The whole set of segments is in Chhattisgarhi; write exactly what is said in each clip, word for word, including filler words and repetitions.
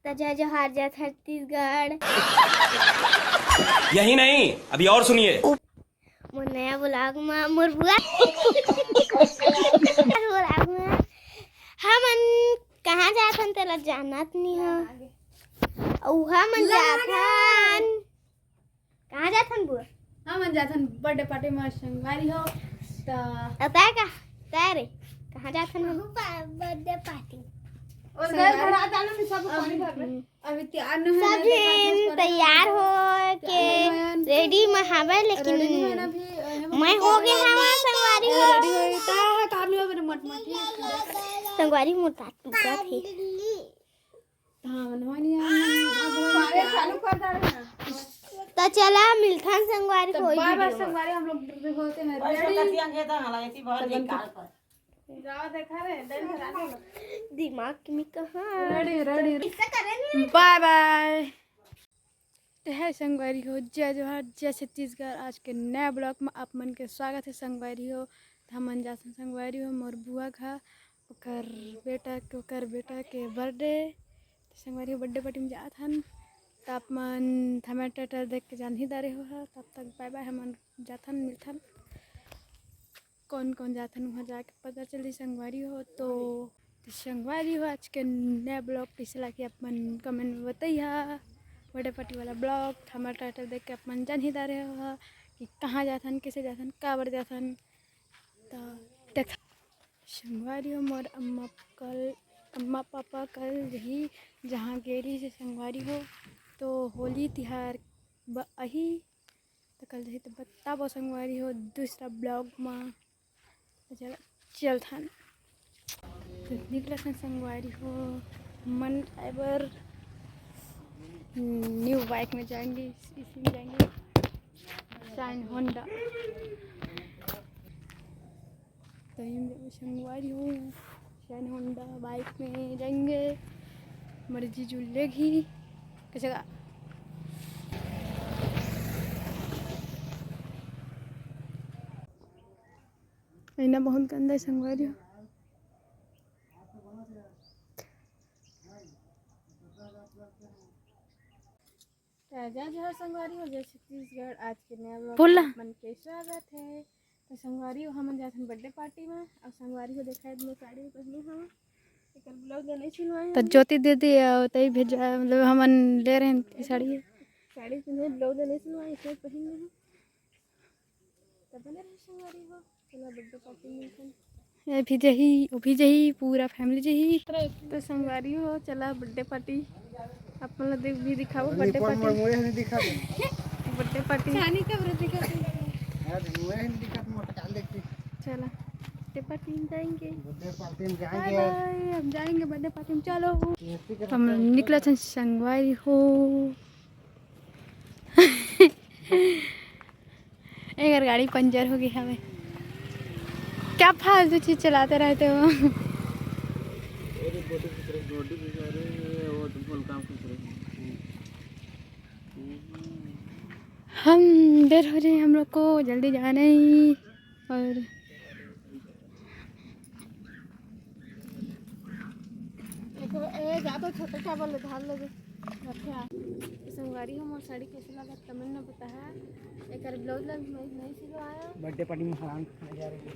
त जय जोहार, जय छत्तीसगढ़। यही नहीं, अभी और सुनिए। मोर नया vlog मा मोर बुआ, vlog मा हमन कहाँ जाथन तेला जानत नी हो। अउ हमन जाथन, कहाँ जाथन बुआ? हमन जाथन birthday party मा संगवारी हो। त अउ तय का, तय रे, कहाँ जाथन हम? Birthday party। और घर भरा डालो नी, सब पानी भर ले। अभी तैयार न सब झन तैयार हो के ready में हवे, लेकिन मैं हो गए हवा संगवारी हो। Ready हो गए, का, का नहीं हो मेरे मटमटी। संगवारी मोटा टूटा थे। हाँ, मनवानी आ, चालू कर दे ना। त चला मिलथन संगवारी हो। बाय बाय संगवारी, हम लोग होते हैं ready। जाओ देखा रे, दिमाग में कहाँ? Ready, ready। बाय बाय। तो है संगवारी हो, जय जोहार, जय छत्तीसगढ़। आज के नया vlog में आप मन के स्वागत है संगवारी हो। तो हमन जाथन संगवारी हो मोर बुआ घर, ओकर बेटा के, ओकर बेटा के birthday। तो संगवारी हो birthday party में जाथन। तो आप मन thumbnail title देख के जान ही डारे हो हा। तब तक बाय बाय, हमन जाथन, मिलथन। कौन कौन जाथन वहाँ जाके पता चली संगवारी हो। तो, तो संगवारी हो, आज के नया vlog कैसे लागे आप मन comment में बताइहा। Birthday party वाला vlog thumbnail title देख के आप मन जान ही डारे हो कि कहाँ जाथन, कैसे जाथन, काबर जाथन। तो देख संगवारी हो, मोर अम्मा कल, अम्मा पापा कल जही जहाँ गे रही से संगवारी हो, तो होली तिहार ब-, अही त कल जही त बताबो संगवारी हो दूसरा vlog मा। त चला, चलथन। तो निकलथन संगवारी हो, मन driver new bike में जाएंगे, इसी में जाएंगे, Shine Honda। तो हम संगवारी हो, Shine Honda bike में जाएंगे। मर्जी जुल्ले घी कचरा। ऐना बहुत गंदा है संगवारी हो। त जय जोहार संगवारी हो, जय छत्तीसगढ़। आज के नया vlog बोला। में आप मन के स्वागत है। तो संगवारी हो, हमन जाथन birthday party में, और संगवारी हो देखा है, मैं साड़ी पहने हूँ, एकर blouse नहीं सिलवाए तो हैं। ज्योति दीदी और तई भेजा, मतलब हमन ले रहे हैं साड़ी। साड़ी पहने, blouse नहीं सिलवाए, इसे पहन रहे हैं। तब बने रहे संगवारी हो। चला birthday party में मिलथन। ये भी जही, वो भी जही, पूरा family जही। तो संगवारी हो, चला birthday party। आप मन ला देख भी दिखाओ, अरे birthday कौन party। मोर मुँह नहीं दिखा दे। Birthday party। छानी का व्रत दिखा दे। यार मुँह नहीं दिखा, तुम मोटा काल देखती। चला birthday party में जाएंगे। Birthday party में bye जाएंगे। Bye, हम जाएंगे birthday party में। चलो। ये भी हम निकला छन संगवारी हो। एकर गाड़ी पंचर हो गई हवे। क्या फालतू चीज चलाते रहते हो? हम देर हो रही है हम लोग को, जल्दी जाना है। और एको, ए, जा तो छोटे चावल ले, धान ले दे। अच्छा। संगवारी हो, मोर साड़ी कैसे लगा, comment में बताहा। एकर blouse ला भी मैं नहीं सिलवाया। Birthday party में हरान खाने जा रहे हैं।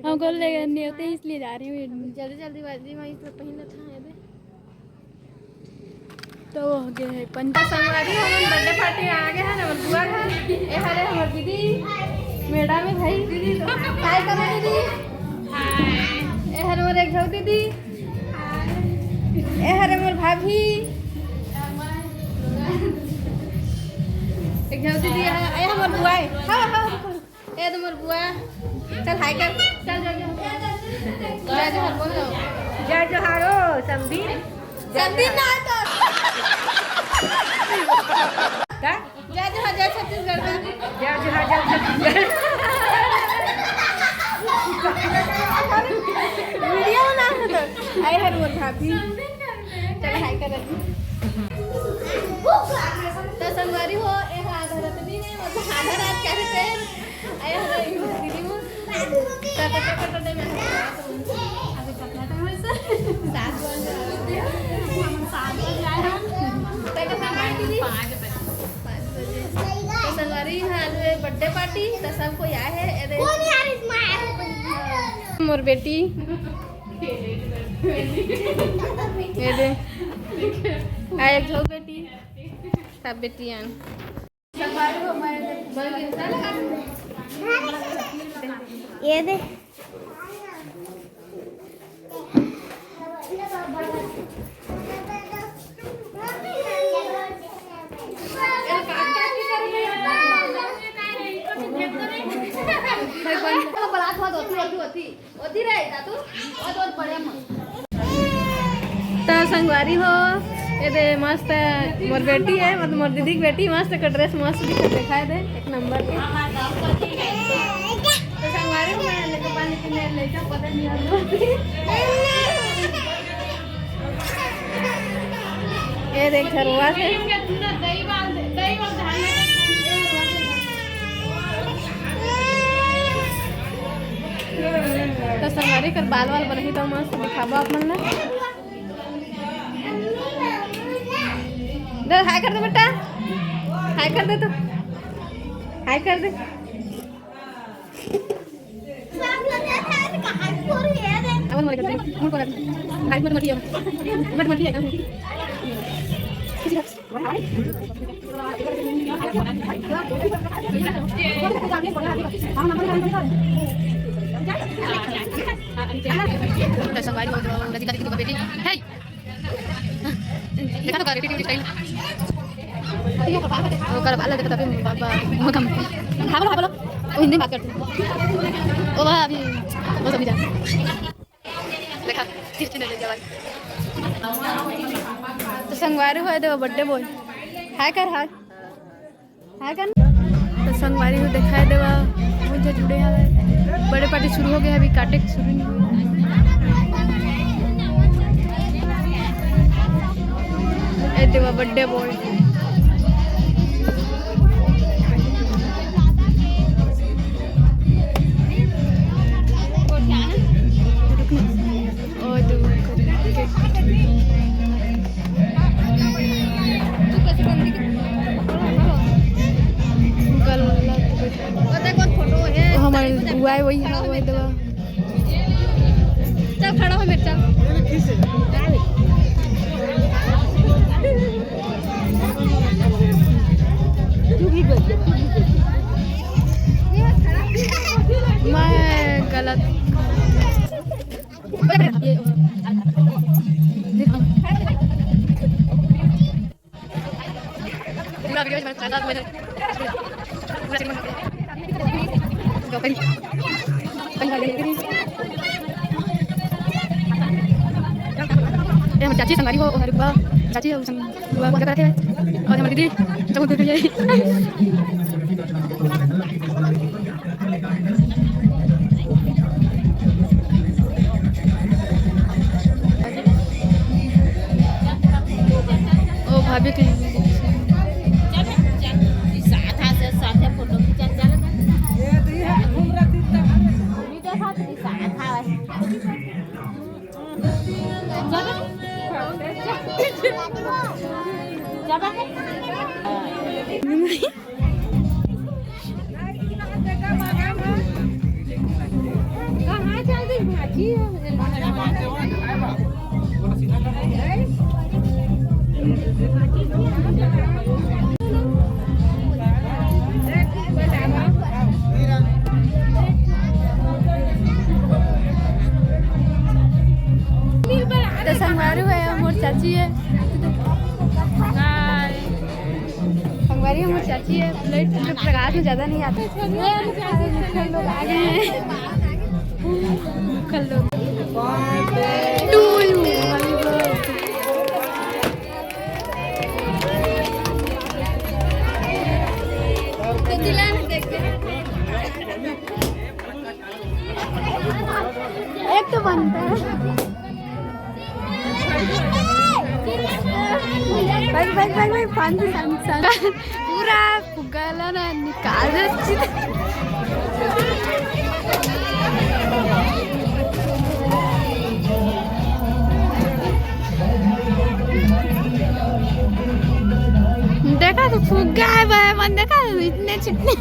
हमको लेकर नहीं होते, इसलिए जा रही हूँ। जल्दी जल्दीबाजी में इसलिए पहन लेता है, ये दे। तो हो गए है पंच। संगवारी हमन birthday party में आ गए हैं ना, हमर बुआ घर। ए हरे हमर दीदी, madam है भाई। दीदी, hi करो दीदी। ए हरे मोर एक झो दीदी। ए हरे मोर भाभी। एक झो दीदी, ए हमर बुआ है। हाँ, हाँ, हाँ। ए तो मोर बुआ, चल hi कर, चल जय जोहार। जय जोहार बोल दो। जय जोहार हो समधी। समधी ना तो। का? जय जोहार, जय छत्तीसगढ़ का। जय जोहार, जय छत्तीसगढ़। Video बना रहे तो। आए हर मोर भाभी। चल hi कर। तो संगवारी हो, ए आधा रात नहीं, मतलब आधा रात क्या कहते हैं? आया हमारे दीदी वो। टटा टटा टटा में। अभी कितना time है सर? सात बज रहा है। बर्थडे पार्टी तो सब कोई आए हैं। ए दे। कौन यार इसमें आया है? मोर बेटी। ये दे। आ एक झो बेटी। सब बेटी आन। ये दे। त संगवारी हो, ये दे मस्त मोर बेटी है, मतलब मोर दीदी की बेटी, मस्त का ड्रेस मस्त दिखत, दिखाई दे एक नंबर के। तो संगवारी हो, मैं लेके पानी पीने लेके पता नहीं आ रहा। ये देख घरवा से। तो संगवारी कर बाल वाल बनही तो मस्त दिखाबो आप मन ला। दे हाय कर दे बेटा, हाय कर दे तू, हाय कर दे। संगवारी हो, रजिता दीदी के बेटी है। देखा तो का रीति स्टाइल। ओकर बाल देखा तो अभी बाबा, वो कम। हाय बोलो, हाय बोलो। वो हिंदी में बात करती है। ओ वाह, अभी वो समझ आ। देखा, फिर से ले जावा। तो संगवारी हो, देखो बर्थडे बॉय। हाय कर, हाय। हाय कर। तो संगवारी हो, दिखाई देवा, मुझे जुड़े हवे। बर्थडे पार्टी शुरू हो गया, अभी काटे के शुरू नहीं हुआ। ए देवा बर्थडे बॉय। ओ दो। गलत। हमारे बुआई वही हवा है दवा। चल खड़ा हो मेरे, चल। मैं गलत। पूरा वीडियो में साथ में पूरा सिनेमा। ये हमर चाची संगवारी हो, हमारे बुआ चाची हो, संग बुआ पूजा करत हे, और हमारी दीदी चमक दे रही है। ओ भाभी के साथ से साथ फोटो खींचा चल। ये तो ये घूम रहा था। वीडियो साथ ही साथ था। कहाँ चल गई भाजी? तो संगवारी हो, मोर चाची है। संगवारी हो, मोर चाची है। लाइट के प्रकाश में ज़्यादा नहीं आता। लोग आ गए हैं। कल लोग। एक तो बनता है। भाई, भाई, भाई, भाई, पाँच सौ, पाँच सौ। पूरा गला ना निकाल देती। देखा तो फुग्गा है भाई, मन देखा तो इतने चिकने।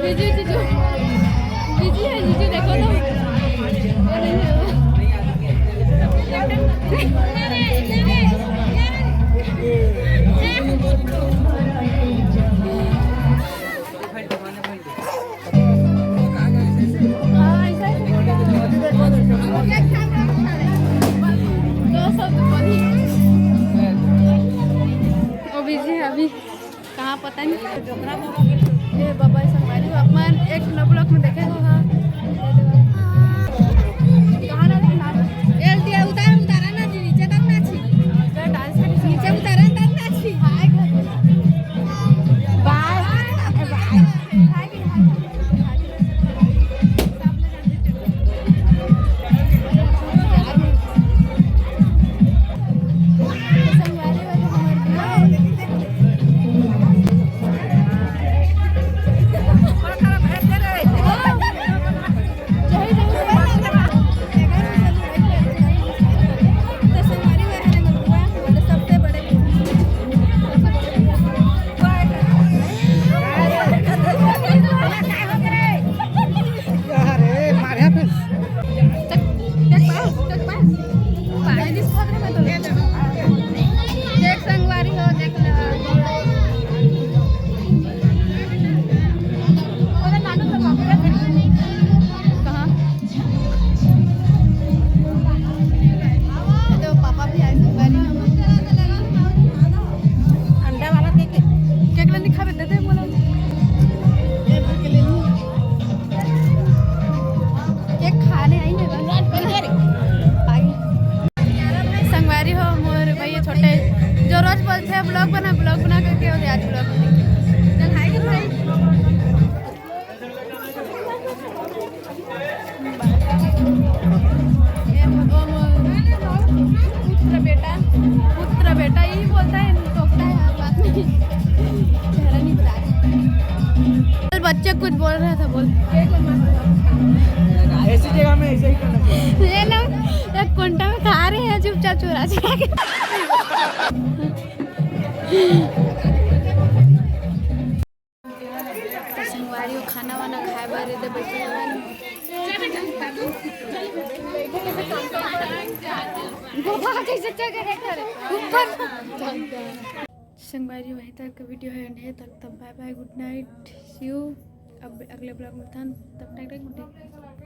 जीजू, जीजू। जीजू है, जीजू देखो तो। वो बिजी है अभी, कहाँ पता नहीं। ए बाबा, ऐसा मारी हो, अपमान एक न ब्लॉक में देखे हो, हाँ। कहाँ ना, कहाँ ना? ए, उतारा, उतारा ना जी, नीचे तक ना छी। डांस नीचे उतारा तक ना छी। हाय, बाय, बाय। देख संगवारी हो, देख ले। कहाँ? तो पापा भी आए संगवारी हो। अंडा वाला केक। केक नहीं खाबे, दे दे बोलो। ये भर के ले लूँ। केक खाने आई है बस। आई। संगवारी हो मोर भैया छोटे, जो रोज बोलते हैं ब्लॉग बना, ब्लॉग बना करके हो आज ब्लॉग बना। चल हाय कर भाई। ये वो मोर पुत्र बेटा, पुत्र बेटा यही बोलता है, टोकता है हर बात में। चेहरा नहीं बता रहे। कल बच्चे कुछ बोल रहा था, बोल। ऐसी जगह में ऐसे ही करना चाहिए। ये लोग एक कोंटा में खा रहे हैं चुपचाप चुरा चुरा के। तो संगवारी हो खाना वाना खाए बर एदे बैठे हवन। गोवा कैसे चल के देख रहे ऊपर। संगवारी हो, वहीं तक का वीडियो है, एंड है तब तक, बाय बाय, गुड नाइट, सी यू। अब अगले ब्लॉग में था, तब तक गुड नाइट।